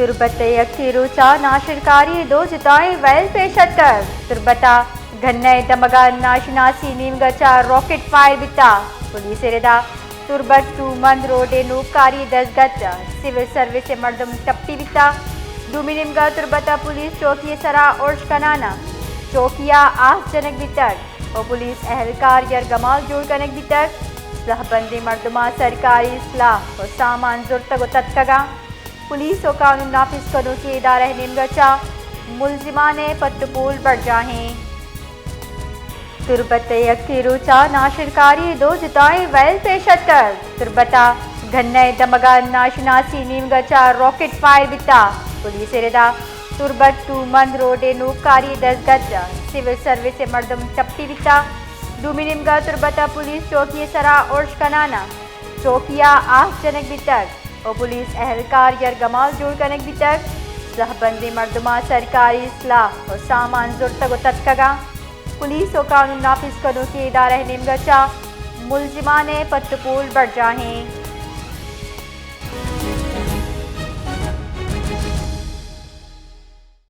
تربت ءَ یکے روچ ءَ ناشرکاری ءِ دو جتائیں ویل پیش اتکگ۔ تربت ءَ گھن ءِ دمگ ءَ ناشناسیں نیمگ ءَ چہ راکٹ فائر بیتگ۔ پولیس ءِ ردا تربت ٹو مند روڈ ءِ نوکاری دزگٹ ءَ سول سروس ءِ مردم ٹپی بیتگ۔ دومی نیمگ ءَ تربت ءَ پولیس چوکی ءِ سرا ارش کنان ءَ چوکی ءَ آس جنگ بیتگ ءُ پولیس اہلکار یرگمال جوڑ کنگ بیتگ۔ سلاہ بندیں مردماں سرکاری سلاہ ءُ سامان زرتگ ءُ تتکگ اَنت۔ پولیس ءُ قانون نافذ کنوکیں ادارہ ءِ نیمگ ءَ چہ ملزمان ءِ پٹ ءُ پول برجاہ اِنت۔ تربت ءَ یکے روچ ءَ ناشرکاری ءِ دو جتائیں ویل پیش اتکگ۔ تربت ءَ گھن ءِ دمگ ءَ ناشناسیں نیمگ ءَ چہ راکٹ فائر بیتگ۔ پولیس ءِ ردا تربت ٹو مند روڈ ءِ نوکاری دزگٹ ءَ سول سروس ءِ مردم ٹپی بیتگ۔ دومی نیمگ ءَ تربت ءَ پولیس چوکی ءِ سرا ارش کنان ءَ چوکی ءَ آس جنگ بیتگ ءُ پولیس اہلکار یرگمال جوڑ کنگ بیتگ۔ سلاہ بندیں مردماں سرکاری سلاہ ءُ سامان زرتگ ءُ تتکگ اَنت۔ پولیس ءُ قانون نافذ کنوکیں ادارہ ءِ نیمگ ءَ چہ ملزمان ءِ پٹ ءُ پول برجاہ اِنت۔